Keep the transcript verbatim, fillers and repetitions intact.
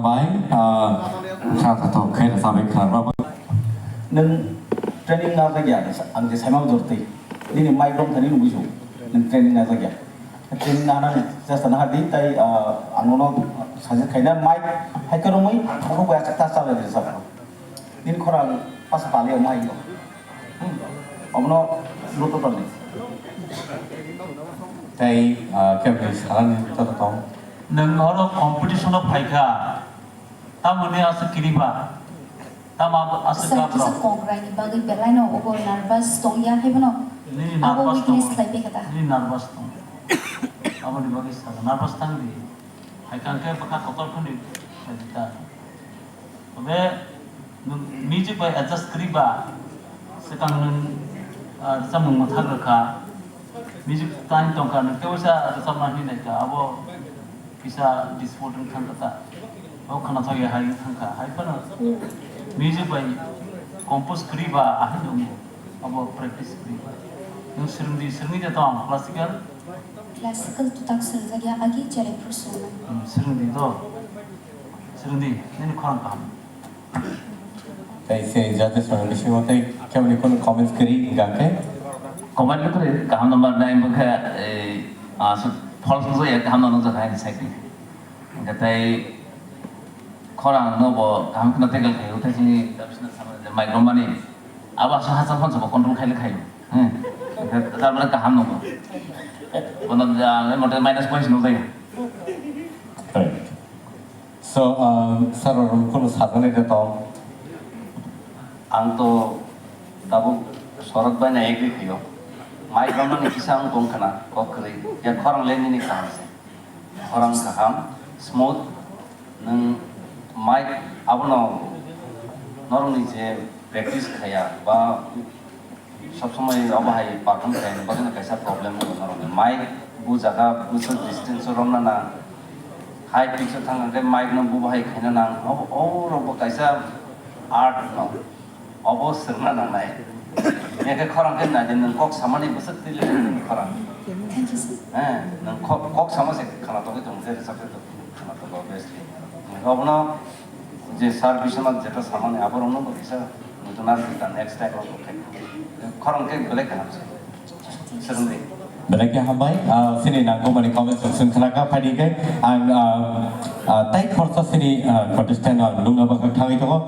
Bai, ah, kha tha tho khe rwchapwi kha rwba. Nwng training na jagya, ang je saima jortwi. Nini mic rom thani nugwi su. Nwng training na jagya. Training na nani chesta na di tai, ah, ang no suggest khaina mic hai khe romwi, ang bai ta chalai de sa. Nini khorang pas pali o mic no. Hmm. Obono luto toni. Tai, ah, kemni salani joto tong. Nwng oro competition o phaikha, tamoni aswk kiriba, tamo aswk Sir, kabra. Kisa kok raini bagwi belai no obo nervous tongya hai bono. Nini abo nervous weakness tong. Khlai pekha ta. Nini nervous tong. Aboni bagwi sa nervous tang di. Hai kang khe bwkha kotor phani khlai di ta. Tobe nwng music bai adjust kwrwi ba, swkang nwng, ah, rwchapmung mwthang rwkha, music time tongkha, nwng kebo sa rwchapma hinwi naikha, abo kisa disappoint wng thangkha ta. Bo khwnathok ya hai wng thangkha, hai phano music bai compose kwrwi ba ahai wngo, abo practice kwrwi ba. Nwng swrwngdi, swrwngwi de tong classical? Classical twtak swrwngjakya, agi cherai phuru swrwngmani. Hmm, swrwngdi to. Swrwngdi, nini khorang kaham. Tai se judges rokni bisingo tai kemni kunu comments kwrwi hingka khe? Comment no kwrwi, kaham no manai wngkha, eh, ah, so, false no jaya, kaham no nukjakha ani side ni. Hingka tai khorang no bo kaham kheno tackle khaio, tai chini mic romani abo aswk hachal phano bo control khaile khaio. Hmm. Hingka tar mane kaham no bo. Bono, ah, mote minus points nukjaya. Correct. So, um, sir, oro kunu sajaknai de tong? Ang to tabuk Sorot bai no agree khaio. Mic romani kisa wng tong khna, kok kwrwi. Ya khorang le nini kaham se. Khorang kaham, smooth, nwng mic abono norokni je practice khaya ba sob somoi obo hai perform khaina bagwi no kaisa problem wngkha norokni. Mic bu jaga bwswk distance o romna nang, high pitch o thang hwnkhe mic no bu bahai khaina nang, obo, obo rok bo kaisa art no, obo swrwngna nangnai. Hingkhe khorang khe nai di, nwng kok samani bwswk twi le nini khorang. Thank you, sir. Eh, nwng kok, kok sama se khwna togwi tong, je rwchap khe khwna togo, obviously. Obono je sir Biswanath jeta samani aborokno bo kisa nutuna nutuna next time o khe khorang khe belai kaham se. Swrwngdi. Belai khe hambai, ah, sini nangkukmani comments rok chwng khna kha, phaidi khe ang, ah, ah, tai khorsa sini, ah, contestant ang nukna bagwi thangwi tongo.